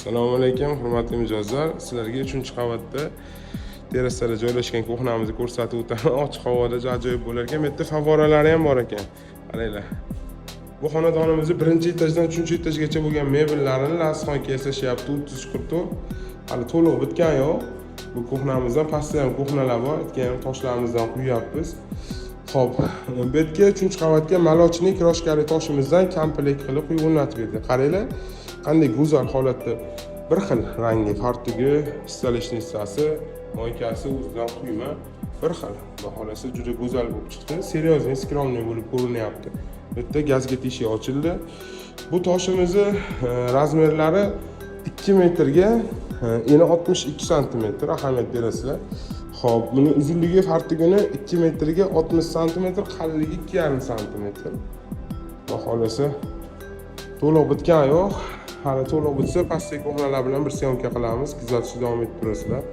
Assalomu alaykum, hurmatli mijozlar. Sizlarga uchinchi qavatda terrasada joylashgan кухня mizni ko'rsatib o'taman. Ochiq havoda ajoyib bo'lar ekan. Bu yerda favvoralari ham bor ekan, qaranglar. Bu xonadonimizni birinchi etajdan uchinchi etajgacha bo'lgan mebellarini Lazizxon yasashyapti, 30:44. Hali to'liq bitgani yo'q. Bu кухня mizdan pastda ham кухня lar bor, yerga ham toshlarimizdan quyapmiz. Ho'p, bu yerga, uchinchi qavatga молочный крошка li toshimizdan komplekt qilib quyib o'rnatib berdik. Qaranglar, qanday go'zal holatda bir xil rangli fartugi, столешница si, мойка si o'zidan quyma, bir xil. Xudo xohlasa, juda go'zal bo'lib chiqdi, серьезный, скромный bo'lib ko'rinyapti. Bu yerda gazga teshik ochildi. Bu toshimizni размер lari 2 metrga eni 62 santimetr, ahamiyat berasizlar. Ho'p, buni uzunligi fartugini 2 metrga 60 santimetr, qalinligi 2,5 santimetr. Xudo xohlasa, to'liq bitgani yo'q hali. To'liq bitsa, pastdagi кухня lar bilan bir съёмка qilamiz, kuzatishda davom etib turasizlar.